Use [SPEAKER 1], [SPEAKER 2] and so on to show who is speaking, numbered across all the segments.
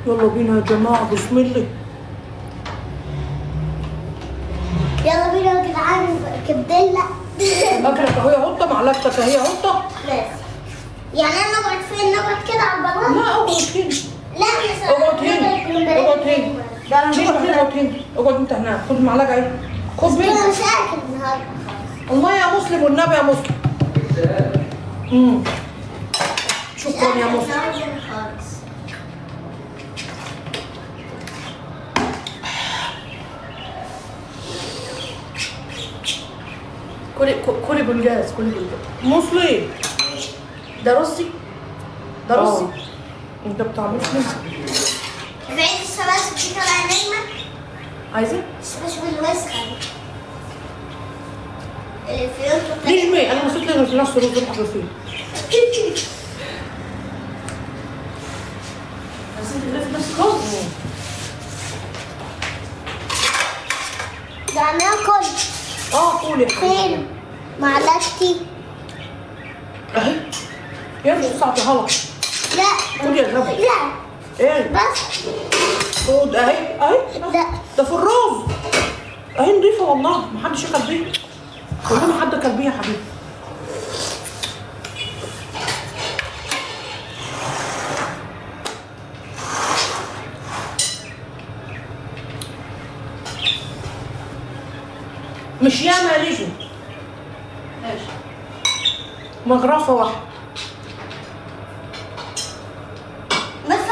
[SPEAKER 1] يلا بينا يا جماعة، بسم الله.
[SPEAKER 2] يلا بينا يا جدعان كبدلة.
[SPEAKER 1] اكلك اهو يا قطة، معلقتك اهي يا قطة.
[SPEAKER 2] ماشي. يعني انا اقعد فين؟ نقعد كده على البلاط؟
[SPEAKER 1] لا اقعد هنا.
[SPEAKER 2] لا مش
[SPEAKER 1] اقعد هنا، اقعد هنا.
[SPEAKER 3] لا انا
[SPEAKER 1] مش
[SPEAKER 3] مش
[SPEAKER 1] اقعد هنا، اقعد انت هناك، خد المعلقة اهي، خد مني.
[SPEAKER 2] انا مش اكل النهارده خالص.
[SPEAKER 1] الله يا مسلم والنبي يا مسلم. شكرا يا مسلم.
[SPEAKER 2] النهارده خالص.
[SPEAKER 3] كلي كلي بالجاز، كلي بالجاز.
[SPEAKER 1] مسلم
[SPEAKER 3] ده رصي، ده رصي.
[SPEAKER 1] انت بتاع مسلم.
[SPEAKER 2] بعيد الشباشب دي طالعه نايمة.
[SPEAKER 3] عايزه
[SPEAKER 2] الشباشب الوسخة دي اللي في
[SPEAKER 1] نجمي انا نسيت لي في نفس الرز اللي فيه.
[SPEAKER 3] نسيت اللي في نفس الرز.
[SPEAKER 2] ده ناكل.
[SPEAKER 1] قولي.
[SPEAKER 2] فين معلقتي؟
[SPEAKER 1] اهي يا مش تعطيها لك.
[SPEAKER 2] لا
[SPEAKER 1] خد يا غبي.
[SPEAKER 2] لا
[SPEAKER 1] ايه
[SPEAKER 2] بس
[SPEAKER 1] خد اهي اهي.
[SPEAKER 2] لا
[SPEAKER 1] ده في الرز اهي نضيفه والله، ما حدش اكل بيها، والله ما حد اكل بيها يا حبيبي. مش ياما يا نجم.
[SPEAKER 3] ماشي.
[SPEAKER 1] مغرفه واحدة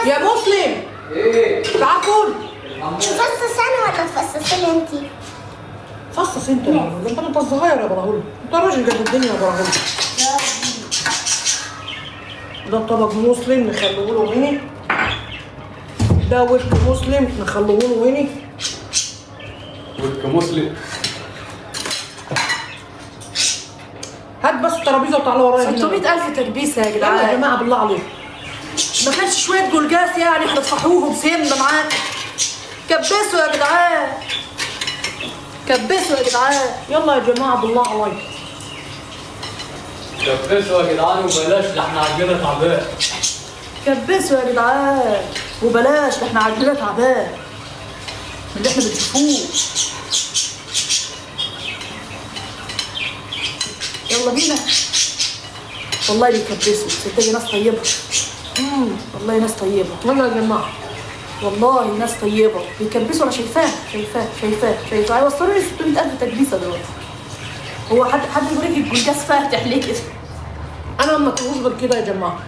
[SPEAKER 1] يا مسلم.
[SPEAKER 4] ايه
[SPEAKER 1] تعال كل.
[SPEAKER 2] تفصص انا ولا تفصصي انتي؟
[SPEAKER 1] فصص انت يا راجل، انت صغير يا براهول، انت راجل قد الدنيا يا براهول. ده طبق مسلم نخليه له هنا، ده ورك مسلم نخليه له هنا.
[SPEAKER 4] ورك مسلم.
[SPEAKER 1] هات بس الترابيزة وتعالى ورايا.
[SPEAKER 3] 600,000 تكبيسه يا جدعان.
[SPEAKER 1] يلا يا جماعة بالله عليكم،
[SPEAKER 3] ما كانش شوية جولجاس يعني هتطفحوهم سم معاك. كبسوا يا جدعان، كبسوا يا جدعان.
[SPEAKER 1] يلا يا جماعة بالله عليكم
[SPEAKER 4] كبسوا يا جدعان وبلاش، ده احنا عجلنا تعبان.
[SPEAKER 3] كبسوا يا جدعان وبلاش، ده احنا عجلنا تعبان من اللي احنا بنشوفوه. يلا بينا. والله بيكبسوا، صدقني ناس طيبة. والله ناس طيبة.
[SPEAKER 1] يلا يا جماعة
[SPEAKER 3] والله ناس طيبة بيكبسوا. انا شايفاه شايفاه شايفاه شايفاه. هيوصلوا لي 600,000 تكبيسه دلوقتي. هو حد يقول لك الجلجاس فاتح ليه كده؟
[SPEAKER 1] انا ما باكلوش غير كده يا جماعة.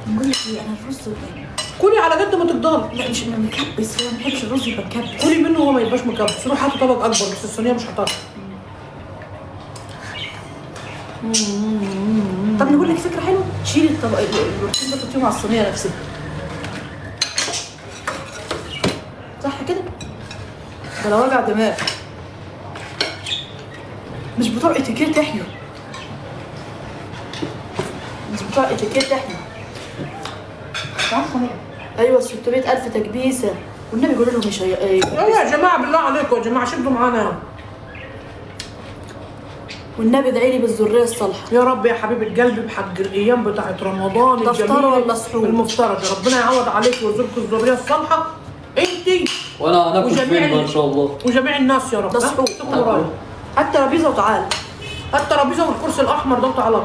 [SPEAKER 3] بقول لك ايه، انا الرز
[SPEAKER 1] كلي على قد ما تقدري.
[SPEAKER 3] لا مش مكبس، هو ما بحبش الرز يبقى مكبس.
[SPEAKER 1] كلي منه هو ما يبقاش مكبس، روح هاتي طبق اكبر بس الصينية مش هتعرف.
[SPEAKER 3] طب نقول لك فكرة حلوة، شيلي الطبق الورقتين ده حطيهم على الصينية نفسها. صح كده؟ ده لو وجع دماغ. مش بتوع اتيكيت احنا، مش بتوع اتيكيت احنا.
[SPEAKER 1] عارفه.
[SPEAKER 3] ايوه 600,000 تكبيسه والنبي قولوا لهم مش هي.
[SPEAKER 1] يلا يا جماعة بالله عليكم يا جماعة شدوا معانا.
[SPEAKER 3] والنبي ادعي لي بالذريه الصالحة
[SPEAKER 1] يا رب يا حبيبه قلبي بحق الايام بتاعت رمضان
[SPEAKER 3] ده افطار ولا سحور؟
[SPEAKER 1] المفترجه، ربنا يعوض عليك ويرزقك الذرية الصالحة انت
[SPEAKER 4] وانا هناكل فين بقى ان شاء الله؟
[SPEAKER 1] وجميع الناس يا رب.
[SPEAKER 3] ده سحور.
[SPEAKER 1] تاكل ورايا.
[SPEAKER 3] هات الترابيزة وتعالى.
[SPEAKER 1] هات الترابيزة والكرسي الاحمر ده وتعالى.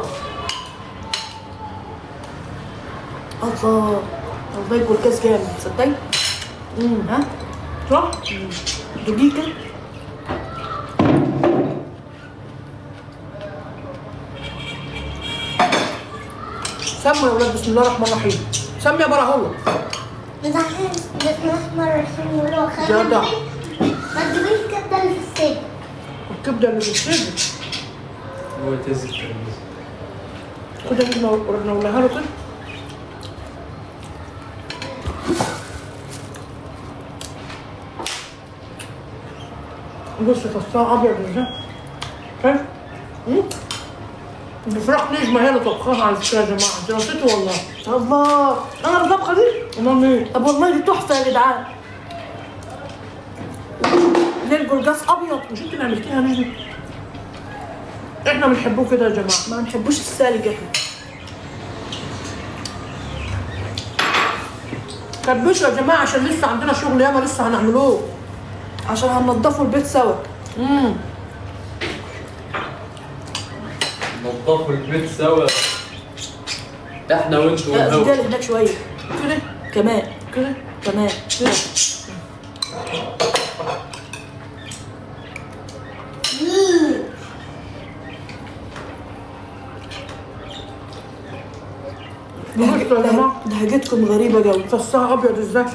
[SPEAKER 3] الله الله، الجلجاس جامد تصدقي؟ ها؟
[SPEAKER 1] صح؟
[SPEAKER 3] دوقيه كده.
[SPEAKER 1] سموا يا ولاد، بسم الله الرحمن الرحيم. سمي يا براهولة.
[SPEAKER 2] بسم الله الرحمن الرحيم.
[SPEAKER 1] جدع.
[SPEAKER 2] ما تجيبيش الكبده اللي في السجن.
[SPEAKER 1] الكبده اللي في السجن.
[SPEAKER 4] هو تهز الترابيزة.
[SPEAKER 1] خد يا نولها له كده. بص فصها ابيض ازاي؟ شايف؟ دي فراخ نجمه هي اللي طبخاها على فكرة يا جماعة، دراستي والله.
[SPEAKER 3] الله، انا الطبخة دي؟
[SPEAKER 1] امال مين؟
[SPEAKER 3] طب والله دي تحفة يا جدعان. ليه الجلجاس ابيض؟
[SPEAKER 1] مش انت اللي عملتيها يا نجمه؟ احنا بنحبوه كده يا جماعة،
[SPEAKER 3] ما بنحبوش السالج احنا.
[SPEAKER 1] كبسوا يا جماعة عشان لسه عندنا شغل ياما لسه هنعملوه،
[SPEAKER 3] عشان هننضفوا البيت سوا.
[SPEAKER 4] نضفوا البيت سوا احنا وانتوا والهوا.
[SPEAKER 3] لا هناك شوية
[SPEAKER 1] كده
[SPEAKER 3] كمان
[SPEAKER 1] كده
[SPEAKER 3] كمان
[SPEAKER 1] كده.
[SPEAKER 3] لهجتكم غريبة جوي.
[SPEAKER 1] فصها أبيض ازاي؟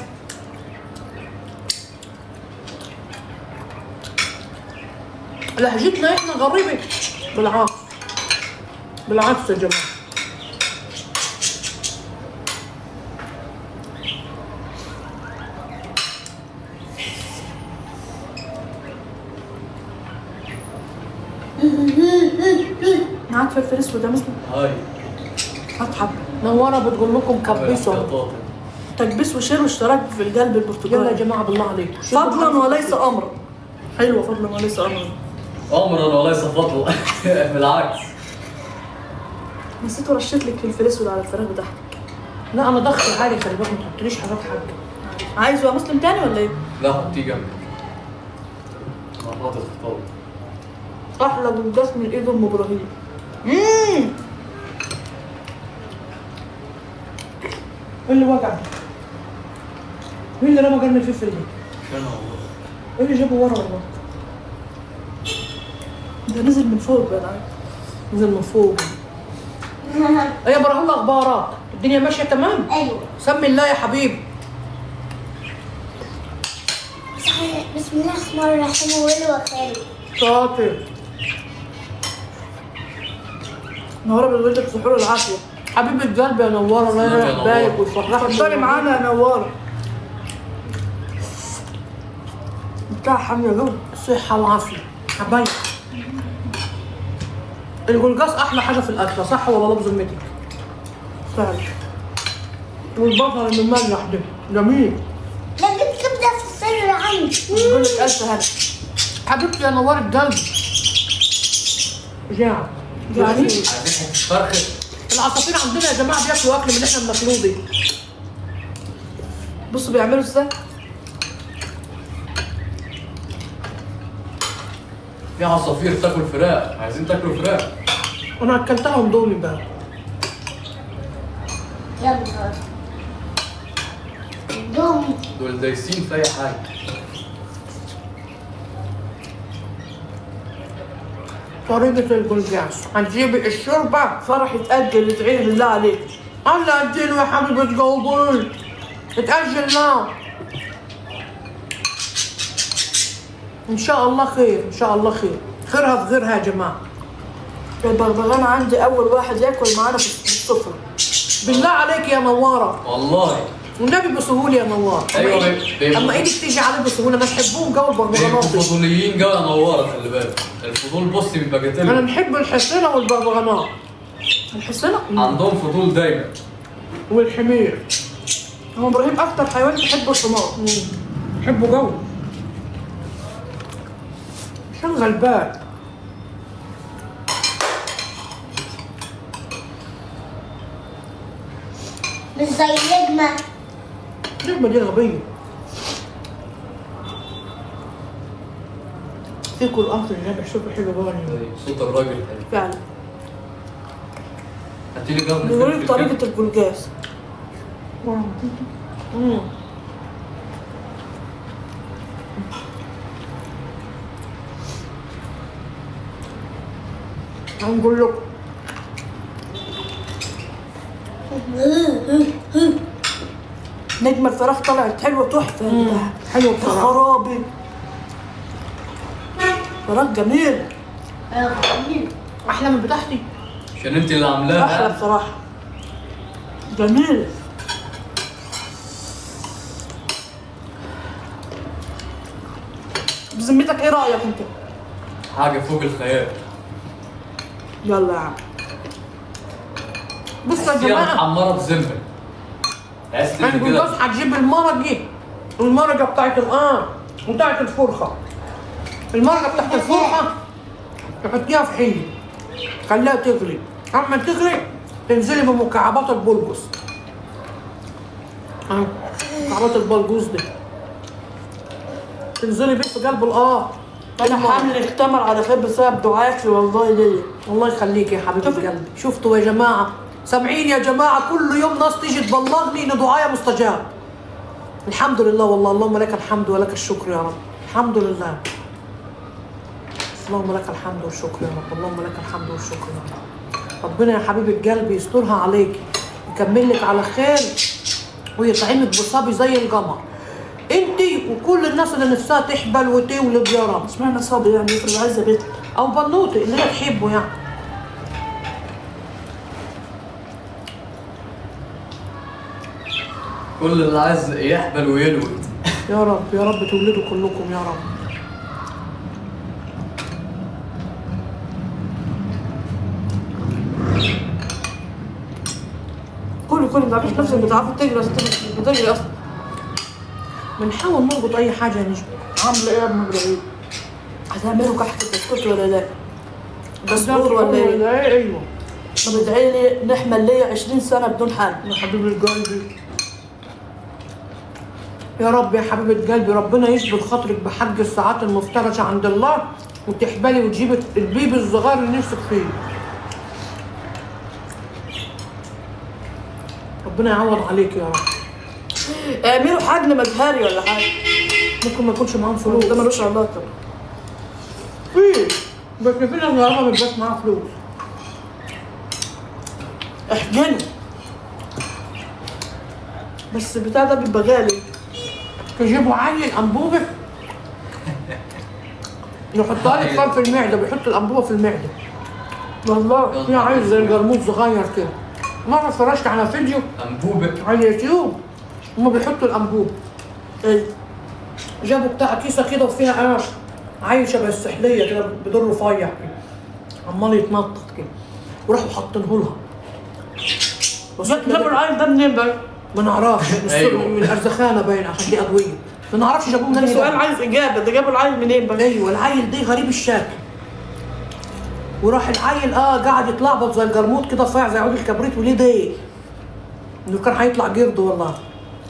[SPEAKER 1] لهجتنا احنا غريبة. بالعكس بالعكس يا جماعة.
[SPEAKER 3] معاك فلفل اسود يا مسلم؟
[SPEAKER 4] هاي
[SPEAKER 3] هات حبة.
[SPEAKER 1] نوارة بتقول لكم كبسوا.
[SPEAKER 3] تكبيس و share واشتراك في القلب البرتقالي.
[SPEAKER 1] يلا يا جماعة بالله عليكم.
[SPEAKER 3] فضلا وليس أمرا. حلوة فضلا وليس أمرا.
[SPEAKER 4] أمرا وليس فضلا. بالعكس.
[SPEAKER 3] نسيت ورشيت لك فلفل اسود على الفراخ بتاعتك.
[SPEAKER 1] لا أنا ضغطي عالي، خلي بالك ما تحطليش حاجات حاجة.
[SPEAKER 3] عايزه يا مسلم تاني ولا إيه؟
[SPEAKER 4] لا حطيه جنبك. أنا حاطط في الطاولة.
[SPEAKER 3] أحلى جلجاس من إيد أم إبراهيم.
[SPEAKER 1] ايه اللي وجع ده؟ مين اللي رمى جرن الفلفل ده؟
[SPEAKER 4] مش انا والله.
[SPEAKER 1] ايه اللي جابه ورا والله؟
[SPEAKER 3] ده نزل من فوق بقى.
[SPEAKER 1] نزل من فوق. ايه يا ابراهيم اخبارك؟ الدنيا ماشية تمام؟
[SPEAKER 2] ايوه.
[SPEAKER 1] سمي الله يا حبيبي.
[SPEAKER 2] صحيح. بسم الله الرحمن الرحيم. ويلي وخالي.
[SPEAKER 1] شاطر.
[SPEAKER 3] نواره بتقول لك سحور العافية.
[SPEAKER 1] حبيبة قلبي يا نوارة، الله يريح بالك ويفرحك.
[SPEAKER 3] اتفضلي معانا يا نوارة. بتاع حامية جوه.
[SPEAKER 1] صحة وعافية حبايبي. الجلجاس أحلى حاجة في الأكلة، صح ولا لا بذمتك؟
[SPEAKER 3] فعلا.
[SPEAKER 1] والبصل المملح ده جميل.
[SPEAKER 2] لقيت كبدة في السر عندي.
[SPEAKER 3] بقول لك ألف هنا.
[SPEAKER 1] حبيبتي يا نوارة قلبي. جاع.
[SPEAKER 3] جعانين؟
[SPEAKER 4] عايزين حتة فرخة.
[SPEAKER 1] العصافير عندنا يا جماعة بياكلوا اكل من اللي احنا بناكلوه دي.
[SPEAKER 3] بصوا بيعملوا ازاي؟
[SPEAKER 4] في عصافير تاكل فراخ، عايزين تاكلوا فراخ.
[SPEAKER 1] انا اكلتها اندومي بقى.
[SPEAKER 2] يلا اندومي.
[SPEAKER 4] دول دايسين في اي حاجة.
[SPEAKER 1] طريقة الجلجاس، هنجيب الشوربة.
[SPEAKER 3] فرح اتأجل، ادعيلي بالله عليك.
[SPEAKER 1] الله اديله يا حبيبة قلبي. اتأجل لا. إن شاء الله خير، إن شاء الله خير. خيرها في غيرها يا جماعة.
[SPEAKER 3] البغبغان عندي أول واحد ياكل معانا في السفرة.
[SPEAKER 1] بالله عليك يا نوارة.
[SPEAKER 4] والله.
[SPEAKER 1] والنبي بسهولة يا نوارة.
[SPEAKER 4] ايوه.
[SPEAKER 1] اما ايدك تيجي عليه بسهولة، ما تحبوهم جو البغبغانات.
[SPEAKER 4] بيبقوا فضوليين جو يا نوارة، خلي بالك. الفضول بصي بيبقى قاتلهم.
[SPEAKER 1] انا نحب الحصينة والبغبغانات.
[SPEAKER 3] الحصينة؟
[SPEAKER 4] عندهم فضول دايما.
[SPEAKER 1] والحمير.
[SPEAKER 3] هو ابراهيم اكتر حيوان بيحب الحمار.
[SPEAKER 1] بحبه جو. عشان غلبان.
[SPEAKER 2] مش زي نجمة.
[SPEAKER 1] نجمة دي غبية. فيكوا القطر اللي صوته حلو بقى.
[SPEAKER 4] صوت الراجل حلو
[SPEAKER 3] فعلا.
[SPEAKER 4] هاتيلي جرن.
[SPEAKER 3] بيقولوا طريقة الجلجاس.
[SPEAKER 1] هنقول لكم
[SPEAKER 3] نجمة الفراخ طلعت حلوة تحفة.
[SPEAKER 1] حلوة بصراحة.
[SPEAKER 3] خرابي. فراخ جميل.
[SPEAKER 1] أحلى من بتاعتي.
[SPEAKER 4] عشان أنت اللي عاملاها.
[SPEAKER 3] أحلى بصراحة. جميل. بذمتك إيه رأيك أنت؟
[SPEAKER 4] حاجة فوق الخيال.
[SPEAKER 3] يلا يا عم.
[SPEAKER 1] بصوا يا جماعة.
[SPEAKER 4] متحمرة بذمة.
[SPEAKER 1] الجلجاس هتجيب المرقة، المرقة بتاعت بتاعت الفرخة. المرقة بتاعت الفرخة تحطيها في حلة، خليها تغلي، أما تغلي تنزلي بمكعبات البلبس. اهو مكعبات البلجوز دي تنزلي بيه في قلب الاه.
[SPEAKER 3] انا حملي اختمر على خير بسبب دعاكي والله ليا.
[SPEAKER 1] الله يخليك يا حبيبه قلبي. شفتوا يا جماعة؟ سامعين يا جماعة؟ كل يوم ناس تيجي تبلغني ان دعايا مستجاب. الحمد لله والله، اللهم لك الحمد ولك الشكر يا رب. الحمد لله، اللهم لك الحمد والشكر يا رب، اللهم لك الحمد والشكر يا رب. ربنا يا حبيبه قلبي يسترها عليك، يكمل لك على خير ويطعمك بصبي زي القمر، انتي وكل الناس اللي نفسها تحبل وتولد يا رب.
[SPEAKER 3] اشمعنى صبي يعني؟ افرض عايزه بنت
[SPEAKER 1] او بنوته اللي هي تحبه يعني.
[SPEAKER 4] كل اللي عايز يحبل ويلود
[SPEAKER 1] يا رب، يا رب تولدوا كلكم يا رب.
[SPEAKER 3] كل ما تعرفيش نفسك، بتعرفي تجري، بس انت مش بتجري اصلا.
[SPEAKER 1] بنحاول نربط اي حاجة يا نجم.
[SPEAKER 3] عامله ايه يا ابن ابراهيم؟ هتعملوا كحكه بسكوت ولا لا؟ بسكوت ولا ايه؟
[SPEAKER 1] ايوه.
[SPEAKER 3] طب ادعي لي نحمل ليا 20 سنة بدون حمل
[SPEAKER 1] يا حبيبه قلبي. يا رب يا حبيبه قلبي، ربنا يشبك خاطرك بحق الساعات المفترشه عند الله، وتحبلي وتجيبي البيبي الصغير اللي نفسك فيه. ربنا يعوض عليك يا رب.
[SPEAKER 3] اعملوا حجم مجهري ولا حاجة.
[SPEAKER 1] ممكن ما يكونش معاهم فلوس.
[SPEAKER 3] ده ملوش علاقة.
[SPEAKER 1] في بس في ناس غرابه ما بيبقاش معاها فلوس.
[SPEAKER 3] احجنوا بس البتاع ده بيبقى غالي.
[SPEAKER 1] تجيبوا عيل انبوبة يحطها لك في المعدة، بيحط الانبوبة في المعدة. والله في عيل زي الجرموط صغير كده. مرة اتفرجت على فيديو
[SPEAKER 4] انبوبة
[SPEAKER 1] على اليوتيوب، هما بيحطوا الانبوبة.
[SPEAKER 3] ايه؟
[SPEAKER 1] جابوا بتاع كيسه كده وفيها قش، عيل شبه السحليه كده بدور رفيع كده، عمال يتنطط كده، وراحوا حاطينه لها.
[SPEAKER 3] جابوا العيل ده منين بقى؟
[SPEAKER 1] ما نعرفش.
[SPEAKER 4] أيوه.
[SPEAKER 1] من الارزخانه باين، عشان دي ادوية. ما نعرفش جابوه منين.
[SPEAKER 3] ده سؤال عايز اجابه، ده جابوا العيل منين بقى؟
[SPEAKER 1] ايوه العيل ده غريب الشكل. وراح العيل قاعد يتلعبط زي الجرموط كده، رفيع زي عود الكبريت، وليه ضيق انه كان هيطلع جرد والله.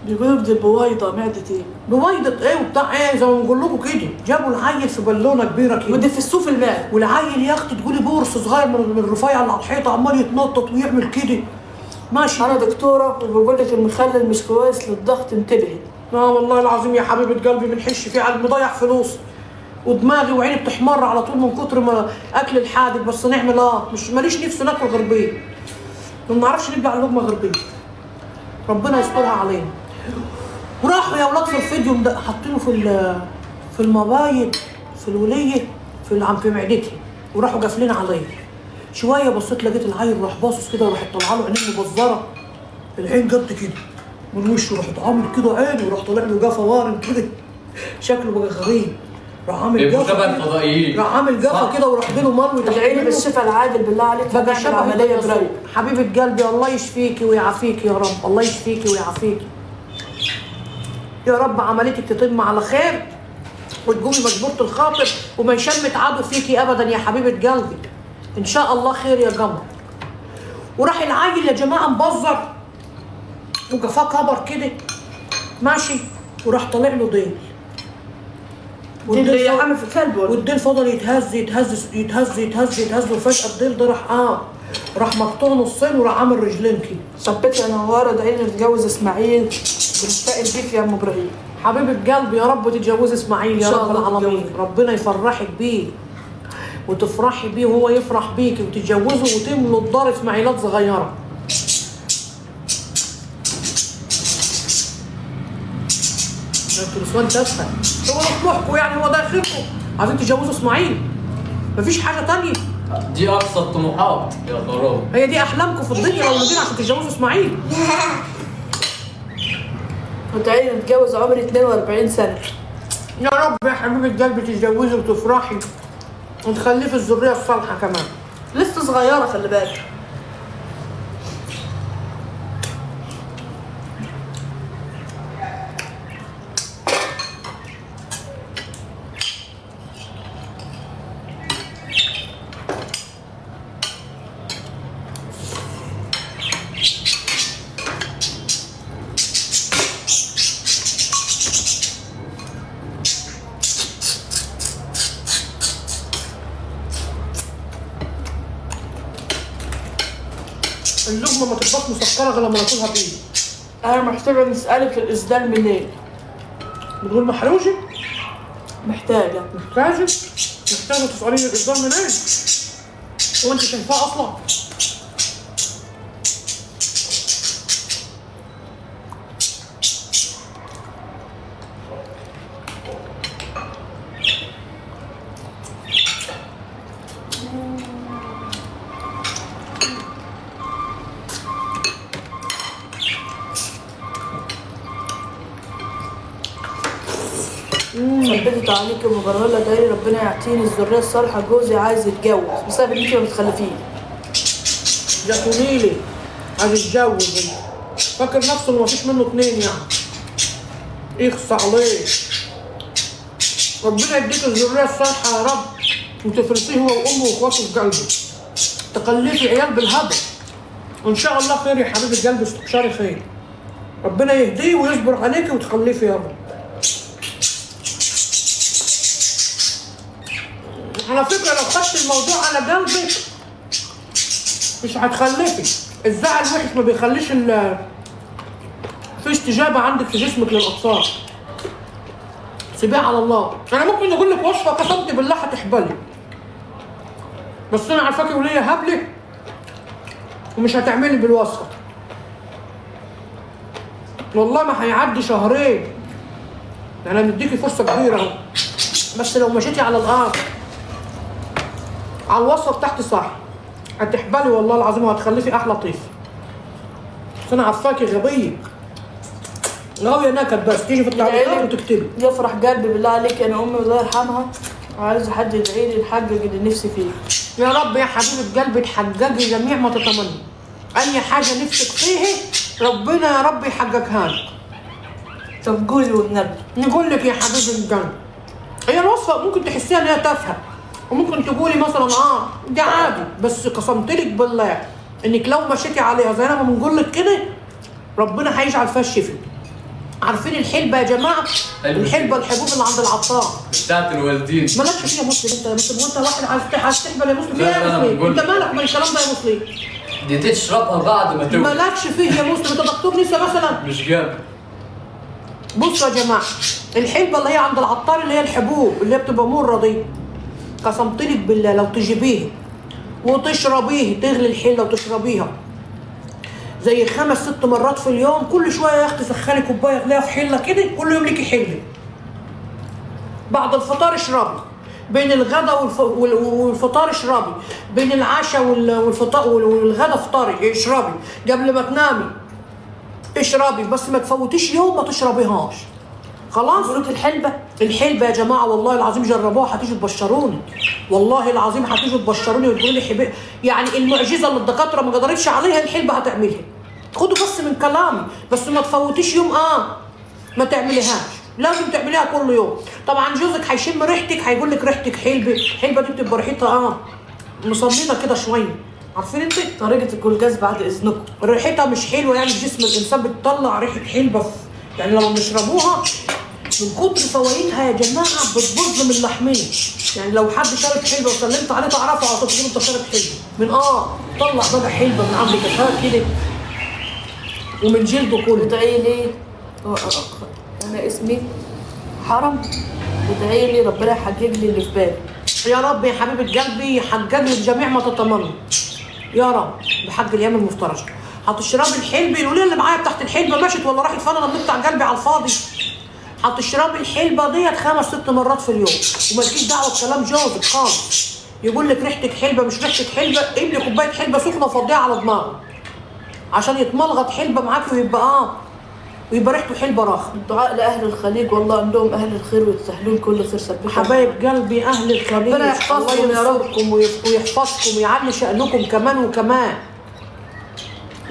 [SPEAKER 3] بيقولوا دي بويضة معدتي.
[SPEAKER 1] بويضة ايه وبتاع ايه، زي ما بنقول لكم كده. جابوا العيل في بالونه كبيرة كده
[SPEAKER 3] ودفسوه في الماء،
[SPEAKER 1] والعيل يا اختي تقولي بورس صغير من الرفيع اللي على الحيطة، عمال يتنطط ويعمل كده. ماشي.
[SPEAKER 3] انا دكتورة وبقول لك المخلل مش كويس للضغط، انتبهي.
[SPEAKER 1] لا والله العظيم يا حبيبه قلبي بنحش فيه، على مضيع فلوس ودماغي وعيني بتحمر على طول من كتر ما اكل الحادق. بس نعمل مش ماليش نفسي ناكل غربية، ما بنعرفش نبلع اللقمة غربية. ربنا يسترها علينا. وراحوا يا اولاد في الفيديو حاطينه في المبايض، في الوليه، في معدتي، وراحوا قافلين عليا. شوية بصيت لقيت العيل راح باصص كده، وراح طالعه له عينين مبزره، العين جت كده من وشه، راح عامل كده عينه، وراح طالع له جفا وارم كده، شكله بقى غريب. راح عامل جفا، راح عامل جفا كده، وراح ديله مروي.
[SPEAKER 3] ادعي لي بالشفاء العاجل بالله عليك،
[SPEAKER 1] بقى شبه عملية قريب. حبيبه قلبي الله يشفيكي ويعافيكي يا رب، الله يشفيكي ويعافيكي يا رب. عمليتك تتم على خير وتقومي مجبورة الخاطر، وما يشمت عدو فيكي ابدا يا حبيبه قلبي، ان شاء الله خير يا قمر. وراح العيل يا جماعة مبزر وجفاه كبر كده ماشي، وراح طالع له ديل.
[SPEAKER 3] والديل اللي حامل في الكلب،
[SPEAKER 1] والديل فضل يتهز يتهز يتهز يتهز يتهز، وفجأة الديل ده راح راح مقطوع نصين، وراح عامل رجلين كده.
[SPEAKER 3] ثبتي يا نواره، ادعي لي نتجوز اسماعيل، بنتقل بيك يا ام ابراهيم.
[SPEAKER 1] حبيبه قلبي يا رب تتجوزي اسماعيل يا رب العالمين، ربنا يفرحك بيه وتفرحي بيه وهو يفرح بيكي، وتتجوزوا وتملوا الدار اسماعيلات صغيرة. انتوا نسوان تافهة، هو ده طموحكم يعني، هو ده اخركم، عايزين تتجوزوا اسماعيل، مفيش حاجة تانية.
[SPEAKER 4] دي اقصى الطموحات يا خراب،
[SPEAKER 1] هي دي احلامكم في الدنيا والمدينة عشان تتجوزوا اسماعيل.
[SPEAKER 3] ادعي لي نتجوز، عمري 42 سنة.
[SPEAKER 1] يا رب يا حبيبه قلبي تتجوزي وتفرحي وتخلفي الذرية الصالحة كمان.
[SPEAKER 3] لسه صغيرة خلي بالك.
[SPEAKER 1] اللقمة ما تبقاش مسكره غير لما ناكلها بايدي.
[SPEAKER 3] انا محتاجه نسالك الاسدال منين؟
[SPEAKER 1] بتقول محروجه؟
[SPEAKER 3] محتاجه.
[SPEAKER 1] محتاجه؟ محتاجه تساليني الاسدال منين؟ هو انت شايفاه اصلا؟
[SPEAKER 3] ثبتت عليك مبرهلة دايري ربنا يعطيني الذرية الصالحة، جوزي عايز يتجوز بسبب ان انت ما بتخلفيه.
[SPEAKER 1] يا تونيلي عايز يتجوز، فاكر نفسه انه مفيش منه اتنين يعني. اخص عليه. ربنا يديك الذرية الصالحة يا رب، وتفرسيه هو وامه واخواته في قلبه. تخلفي عيال بالهبل. وان شاء الله خير يا حبيبة قلبي، استبشري خير. ربنا يهديه ويصبر عليكي وتخلفي يا رب. على فكرة لو خدت الموضوع على قلبك مش هتخلفي. الزعل وحش، ما بيخليش في استجابة عندك في جسمك للأطفال. سيبيها على الله. أنا ممكن أقول لك وصفة قسمت بالله هتحبلي، بس أنا عارفاكي ولية هبلة ومش هتعملي بالوصفة. والله ما هيعدي شهرين، أنا مديكي فرصة كبيرة أهو، بس لو مشيتي على الأرض على الوصفة بتاعتي صح هتحبلي والله العظيم وهتخلفي احلى طفل. بس انا عارفاكي غبية غاويه نكد، بس تيجي في التعليقات وتكتبي.
[SPEAKER 3] يفرح قلبي بالله عليك، انا امي الله يرحمها عايزه حد يدعي لي نحقق اللي نفسي فيه.
[SPEAKER 1] يا رب يا حبيبه قلبي تحققي جميع ما تتمني، اي حاجة نفسك فيها ربنا يا رب يحققها لك.
[SPEAKER 3] طب قولي والنبي.
[SPEAKER 1] نقول لك يا حبيبه قلبي، هي الوصفة ممكن تحسيها ان هي تافهة، وممكن تقولي مثلا ده عادي، بس قسمتلك بالله انك لو مشيتي عليها زي انا ما بنقول لك كده ربنا هيجعل فيها الشفاء. عارفين الحلبة يا جماعة؟ الحلبة الحبوب اللي عند العطار
[SPEAKER 4] بتاعت الوالدين.
[SPEAKER 1] مالكش فيها يا مسلم انت، يا مسلم وانت واحد عايز تحبل يا مسلم. فيها يا مسلم؟ انت مالك من الكلام ده يا مسلم؟
[SPEAKER 4] دي تشربها بعد ما تولد.
[SPEAKER 1] مالكش فيه يا مسلم، انت دكتور نسا مثلا؟
[SPEAKER 4] مش جاب.
[SPEAKER 1] بصوا يا جماعة، الحلبة اللي هي عند العطار اللي هي الحبوب اللي هي بتبقى مرة دي، قسمتلك بالله لو تجيبيه وتشربيه، تغلي الحلة وتشربيها زي 5 6 مرات في اليوم، كل شوية يا اختي سخني كوباية اغليها في حله كده، كل يوم ليكي حله. بعد الفطار اشربي، بين الغدا والفطار اشربي، بين العشاء والفطار والغدا افطري اشربي، قبل ما تنامي اشربي، بس ما تفوتيش يوم ما تشربيهاش. خلاص؟
[SPEAKER 3] مبروك الحلبة.
[SPEAKER 1] الحلبة يا جماعة والله العظيم جربوها هتيجوا تبشروني، والله العظيم هتيجوا تبشروني وتقولوا لي حبي، يعني المعجزة اللي الدكاترة ما قدرتش عليها الحلبة هتعملها. خدوا بس من كلامي، بس ما تفوتيش يوم ما تعمليهاش، لازم تعمليها كل يوم. طبعا جوزك هيشم ريحتك هيقول لك ريحتك حلبة، الحلبة دي بتبقى ريحتها مصممة كده شوية، عارفين انت؟
[SPEAKER 3] طريقة الجلجاز بعد اذنكم.
[SPEAKER 1] ريحتها مش حلوة يعني، جسم الانسان بتطلع ريحة حلبة يعني لما بنشربوها من كتر فوايدها يا جماعة بتبوظ من لحمنا، يعني لو حد شرب حلبة وسلمت عليه تعرفه على طول انت شارب حلبة، من طلع بقى حلبة من عند كفاه كده ومن جلده كله.
[SPEAKER 3] ادعي لي، انا اسمي حرم، ادعي لي ربنا يحقق لي اللي في بالي.
[SPEAKER 1] يا رب يا حبيبه قلبي يحقق لك جميع ما تتمنى يا رب بحق الايام المفترجه. هتشربي الحلبة، الوليه اللي معايا بتاعت الحلبة مشت ولا راحت فين؟ انا بنقطع قلبي على الفاضي. هتشربي الحلبة ديت 5 6 مرات في اليوم، ومالكيش دعوه بكلام جوزك خالص. يقول لك ريحتك حلبة مش ريحتك حلبة، املي كوباية حلبة سخنة وفضيها على دماغه عشان يتملغط حلبة معاكي ويبقى ويبقى ريحته حلبة راخ.
[SPEAKER 3] الدعاء لاهل الخليج، والله عندهم اهل الخير ويتسهلون كل خير. سبحان
[SPEAKER 1] حبايب قلبي اهل الخليج،
[SPEAKER 3] ربنا يحفظكم يا رب
[SPEAKER 1] ويحفظكم ويعلي شأنكم كمان وكمان،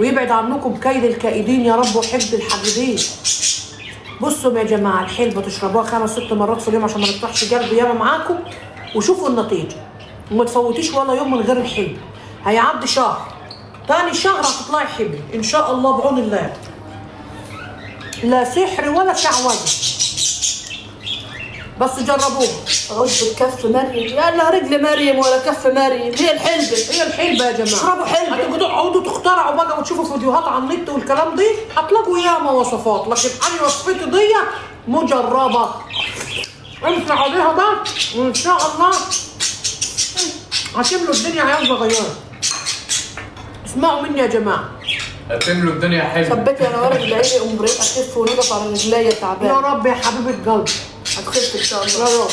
[SPEAKER 1] ويبعد عنكم كيد الكائدين يا رب وحقد الحاقدين. بصوا يا جماعة، الحلبة تشربوها 5 6 مرات في اليوم عشان ما نفتحش قلبي ياما معاكم، وشوفوا النتيجة، وما تفوتيش ولا يوم من غير الحلبة. هيعدي شهر، تاني شهر هتطلعي حبل ان شاء الله بعون الله، لا سحر ولا شعوذه. بس جربوها.
[SPEAKER 3] عشب كف مريم، يا لا رجل مريم ولا كف مريم، هي الحلبة.
[SPEAKER 1] هي الحلبة يا جماعة.
[SPEAKER 3] اشربوا حلبة.
[SPEAKER 1] هتقعدوا تقعدوا تخترعوا بقى وتشوفوا فيديوهات على النت والكلام دي، هتلاقوا ياما وصفات، لكن انا وصفتي دي مجربه. امشي عليها بقى وان شاء الله هتملوا الدنيا عيال صغيرة. اسمعوا مني يا جماعة.
[SPEAKER 4] هتملوا الدنيا حلو.
[SPEAKER 3] ثبتي يا نوار ادعي لي ام ابراهيم اخف ونقف على رجليا
[SPEAKER 1] يا
[SPEAKER 3] تعبان.
[SPEAKER 1] رب يا حبيبه قلبي.
[SPEAKER 3] هتخف ان شاء
[SPEAKER 1] يا
[SPEAKER 3] الله.
[SPEAKER 1] رب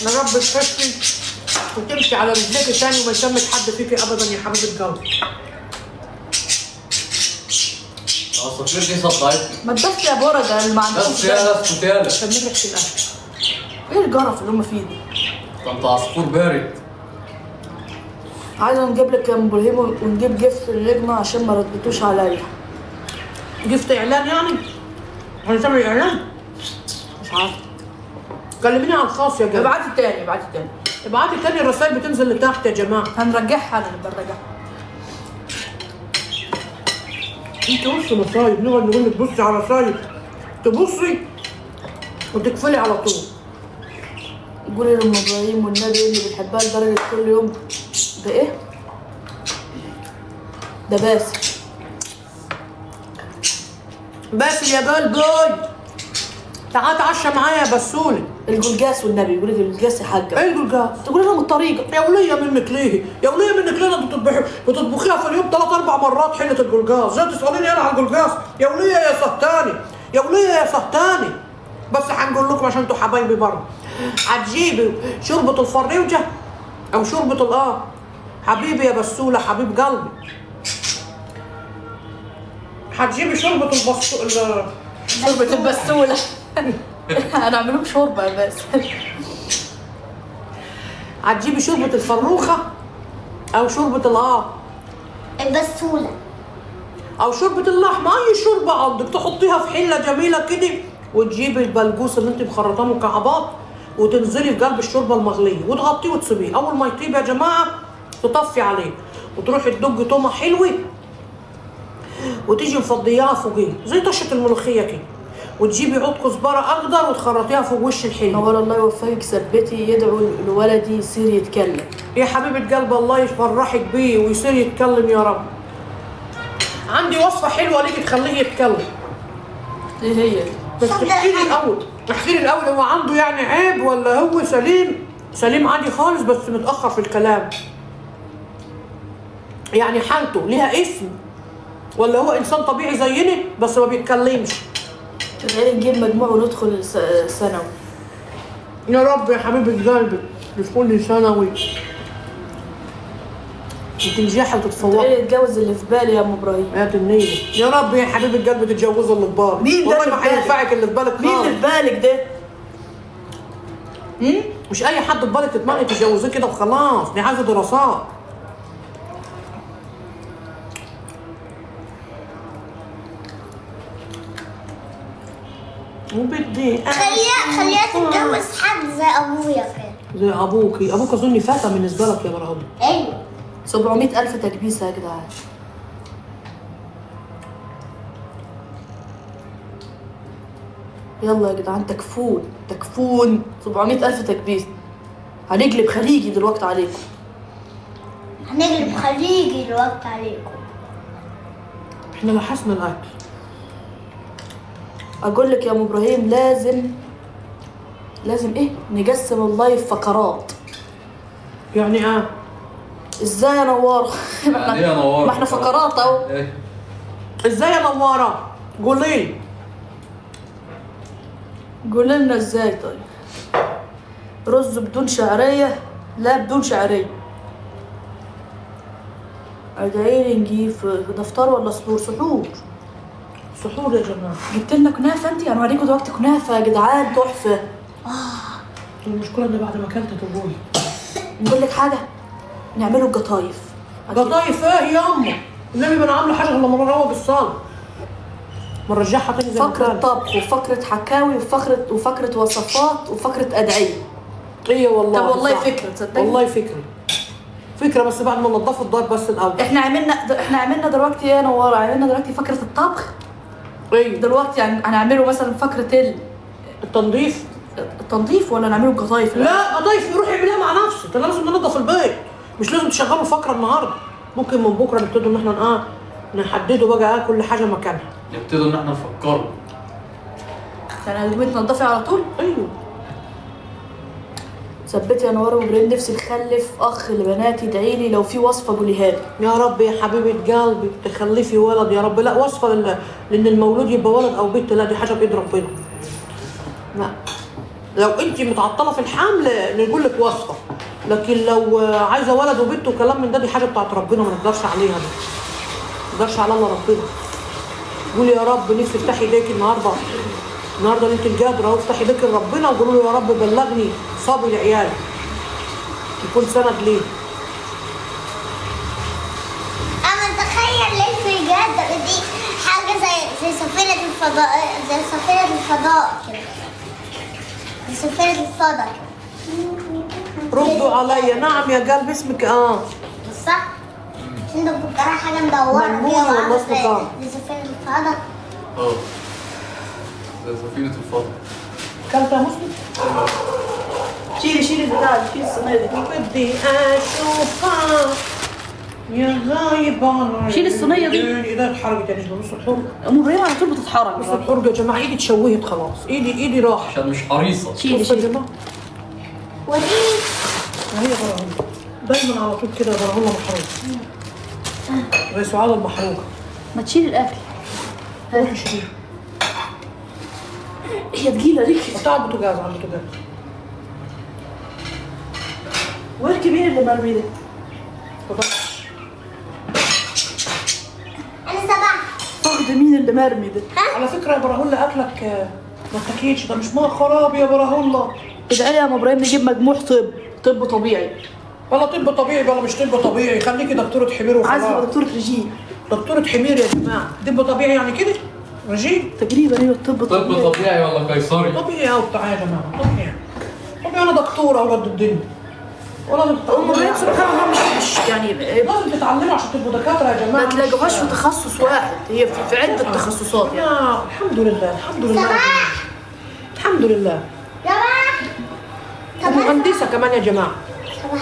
[SPEAKER 1] يا رب تخفي وتمشي على رجليك تاني وما يشمت حد فيكي ابدا يا حبيبه قلبي.
[SPEAKER 4] العصافير دي صدعتني.
[SPEAKER 3] ما تبس يا بورا، ده اللي ما عندهمش
[SPEAKER 4] بس يا اسكت يالا.
[SPEAKER 1] شميت ريحه الاكل.
[SPEAKER 3] ايه الجرف اللي هم فيه ده؟
[SPEAKER 4] ده انت عصفور بارد.
[SPEAKER 3] عايزه نجيب لك يا ام ابراهيم ونجيب gift النجمة عشان ما ردتوش عليا.
[SPEAKER 1] gift اعلان يعني؟ هنعمل اعلان؟
[SPEAKER 3] مش عارفه.
[SPEAKER 1] كلميني على الخاص يا جماعة.
[SPEAKER 3] ابعتي تاني، ابعتي تاني.
[SPEAKER 1] ابعتي تاني، الرسائل بتنزل لتحت يا جماعة.
[SPEAKER 3] هنرجعها، انا اللي برجعها.
[SPEAKER 1] انت بصي مصايب، نقعد نقول لك بصي على رسايل، تبصي وتقفلي على طول.
[SPEAKER 3] قولي لام ابراهيم والنبي اللي بتحبها لدرجة كل يوم بايه؟ ده باسل.
[SPEAKER 1] باسل يا قلبي، تعال اتعشى معايا يا بسولي.
[SPEAKER 3] الجلجاس والنبي، قولي الجلجاس يا حاجة.
[SPEAKER 1] ايه الجلجاس؟
[SPEAKER 3] تقولي لهم الطريقة.
[SPEAKER 1] يا وليه منك ليه؟ يا وليه منك ليه؟ انت بتطبخيها في اليوم 3 4 مرات حله الجلجاس، زي تساليني انا على الجلجاس؟ يا وليه يا سهتاني، يا وليه يا سهتاني. بس هنقول لكم عشان انتوا حبايبي برضه. هتجيبي شوربة الفريوجه او شوربة حبيبي يا بسوله حبيب قلبي. هتجيبي شوربة
[SPEAKER 3] شوربة البسوله. هنعمل لهم شوربة يا باسل.
[SPEAKER 1] هتجيبي شوربة الفروخه او شوربة
[SPEAKER 2] البسوله
[SPEAKER 1] او شوربة اللحمة، اي شوربة عندك تحطيها في حله جميلة كده، وتجيبي البلجوس اللي انت مخرطاه مكعبات وتنزلي في قلب الشوربة المغليه وتغطيه وتسيبيه. اول ما يطيب يا جماعة تطفي عليه وتروحي تدج تومة حلوة وتيجي مفضياها فوقيه زي طشه الملوخية كده، وتجيبي عود كزبره اخضر وتخرطيها فوق وش الحلو.
[SPEAKER 3] نور الله يوفقك، ثبتي يدعو لولدي يصير يتكلم.
[SPEAKER 1] يا حبيبه قلب الله يفرحك بيه ويصير يتكلم يا رب. عندي وصفه حلوة ليكي تخليه يتكلم.
[SPEAKER 3] ايه هي؟
[SPEAKER 1] بس احكي لي الاول، احكي لي الاول، هو عنده يعني عيب ولا هو سليم؟ سليم عادي خالص بس متاخر في الكلام. يعني حالته ليها اسم ولا هو انسان طبيعي زينا بس ما بيتكلمش؟
[SPEAKER 3] تخيلي نجيب مجموع وندخل ثانوي.
[SPEAKER 1] يا رب يا حبيبه قلبي تدخلي ثانوي وتنجحي وتتفوقي.
[SPEAKER 3] تخيلي اتجوز اللي في بالي يا ام ابراهيم.
[SPEAKER 1] يا النيلة يا رب يا حبيبه قلبي تتجوزي اللي في بالك.
[SPEAKER 3] مين ده
[SPEAKER 1] والله
[SPEAKER 3] اللي
[SPEAKER 1] ما
[SPEAKER 3] في بالك؟
[SPEAKER 1] هينفعك اللي في بالك
[SPEAKER 3] مين اللي
[SPEAKER 1] خالص.
[SPEAKER 3] في بالك ده؟
[SPEAKER 1] مش اي حد في بالك تتمني تتجوزيه كده وخلاص، دي عايزه دراسات. وبدي
[SPEAKER 2] خليها تتجوز حد زي ابويا كده.
[SPEAKER 1] زي ابوكي، ابوك اظن فتى بالنسبة لك يا مرام.
[SPEAKER 2] ايوه.
[SPEAKER 3] 700,000 تكبيسه يا جدعان. يلا يا جدعان تكفون تكفون، 700,000 تكبيسه. هنقلب خليجي دلوقتي عليكم.
[SPEAKER 2] هنقلب خليجي دلوقتي عليكم.
[SPEAKER 1] احنا لحسنا الاكل.
[SPEAKER 3] اقول لك يا ام ابراهيم لازم ايه؟ نقسم ال live فقرات.
[SPEAKER 1] يعني ايه؟
[SPEAKER 3] ازاي يا نواره؟
[SPEAKER 4] يعني ايه يا نواره؟
[SPEAKER 3] ما احنا فقرات اهو.
[SPEAKER 4] ايه؟
[SPEAKER 1] ازاي يا نواره؟ قولي
[SPEAKER 3] قولي لنا ازاي. طيب رز بدون شعرية؟ لا بدون شعرية. ادعيلي نجيب دفتر ولا سحور؟ سحور.
[SPEAKER 1] سحور يا جماعة.
[SPEAKER 3] جبت لنا كنافه انت؟ انا هوريكم دلوقتي كنافه يا جدعان تحفة.
[SPEAKER 1] المشكلة ان بعد ما اكلت تقولي.
[SPEAKER 3] نقول لك حاجة، نعمله القطايف.
[SPEAKER 1] قطايف ايه ياما؟ النبي ما انا عامله حاجة غير لما نروق الصاله. بنرجعها تاني زي ما
[SPEAKER 3] فقرة
[SPEAKER 1] كانت.
[SPEAKER 3] طبخ وفقرة حكاوي وفقرة وصفات وفقرة أدعية.
[SPEAKER 1] ايه والله.
[SPEAKER 3] طب والله
[SPEAKER 1] صح.
[SPEAKER 3] فكرة، تصدقني؟
[SPEAKER 1] والله فكرة. فكرة بس بعد ما ننضفوا الدار بس الأول.
[SPEAKER 3] احنا عملنا دلوقتي يا نوارة، عملنا دلوقتي فقرة الطبخ.
[SPEAKER 1] ايه
[SPEAKER 3] دلوقتي هنعمله مثلا فقرة
[SPEAKER 1] التنظيف.
[SPEAKER 3] التنظيف ولا نعمله القطايف؟
[SPEAKER 1] لا قطايف يروح يعملها مع نفسه. ده لازم ننضف البيت، مش لازم تشغلوا فقره النهارده، ممكن من بكره نبتدوا ان احنا نحددوا بقى كل حاجة مكانها.
[SPEAKER 4] نبتدوا ان احنا نفكروا.
[SPEAKER 3] يعني هتقومي تنضفي على طول؟
[SPEAKER 1] ايوه.
[SPEAKER 3] ثبتي يا نوار وابراهيم، نفسي نخلف اخ لبناتي، ادعي لي لو في وصفه قوليها لي.
[SPEAKER 1] يا رب يا حبيبه قلبي تخلفي ولد يا رب. لا وصفه لان المولود يبقى ولد او بنت، لا دي حاجة بايد ربنا. لا لو انت متعطلة في الحمل نقول لك وصفه، لكن لو عايزه ولد وبنت وكلام من ده دي حاجة بتاعت ربنا، ما نقدرش عليها دي، ما نقدرش على الله ربنا. قولي يا رب نفسي افتحي ايديك النهارده، النهارده ليلة القدر اهو، افتحي ايديك لربنا وقولوا له يا رب بلغني صبي لعيالي يكون سند ليه.
[SPEAKER 2] انا اتخيل ليلة القدر دي حاجة زي سفينة الفضاء، زي سفينة الفضاء كده، زي سفينة الفضاء.
[SPEAKER 1] ردوا عليا. نعم يا قلب اسمك
[SPEAKER 2] مش صح؟ مش انت مفكرها حاجة مدورة
[SPEAKER 1] مجنونة
[SPEAKER 2] كده
[SPEAKER 1] والله اسمك
[SPEAKER 2] زي سفينة الفضاء؟
[SPEAKER 4] زي سفينة الفضاء.
[SPEAKER 1] كلت يا مسلم؟
[SPEAKER 3] شيلي شيلي البتاع، شيلي الصينية دي.
[SPEAKER 1] بدي اشوفك يا غايب عن
[SPEAKER 3] شيل الصينية دي.
[SPEAKER 1] ايدي اتحرقت يا نجمة، نص الحرق.
[SPEAKER 3] ام ابراهيم على طول بتتحرك.
[SPEAKER 1] نص الحرق يا جماعة، ايدي اتشوهت خلاص، ايدي راحت.
[SPEAKER 4] عشان مش حريصة.
[SPEAKER 3] شيلي
[SPEAKER 1] بصوا يا
[SPEAKER 3] شيلي.
[SPEAKER 1] جماعة
[SPEAKER 2] وريني.
[SPEAKER 1] هي براهولة دايما على طول كده، براهولة محروقة زي سعاد المحروقة.
[SPEAKER 3] ما تشيلي الاكل.
[SPEAKER 1] روحي شيليها.
[SPEAKER 3] هي تقيلة دي.
[SPEAKER 1] حطها على البوتاجاز، على البوتاجاز.
[SPEAKER 3] واركبي مين اللي مرمي ده؟
[SPEAKER 1] اتفضل.
[SPEAKER 2] انا سبعة.
[SPEAKER 3] فخد مين اللي مرمي ده؟
[SPEAKER 1] على فكرة يا براهولة أكلك ما اتاكلش، ده مش ما خراب يا براهولة.
[SPEAKER 3] ادعي لي يا ام ابراهيم نجيب مجموع طب، طب طبيعي.
[SPEAKER 1] بلا طب طبيعي بلا مش طب طبيعي، خليكي دكتورة حمير وخلاص.
[SPEAKER 3] عايزة ابقى دكتورة رجيم.
[SPEAKER 1] دكتورة حمير يا جماعة، طب طبيعي يعني كده؟ رجيم؟
[SPEAKER 3] تقريبا ايوه الطب
[SPEAKER 4] طب طبيعي ولا قيصري؟
[SPEAKER 1] طبيعي أهو بتاع يا جماعة، طبيعي. طبيعي أنا دكتورة أهو قد الدنيا. ولا
[SPEAKER 3] ام ابراهيم سبحان الله مش يعني
[SPEAKER 1] لازم تتعلموا عشان تبقوا دكاترة يا جماعة.
[SPEAKER 3] ما تلاقوهاش في تخصص واحد، هي في عدة تخصصات يعني.
[SPEAKER 1] الحمد لله الحمد لله الحمد لله.
[SPEAKER 2] صباح.
[SPEAKER 1] مهندسة كمان يا جماعة.
[SPEAKER 2] صباح.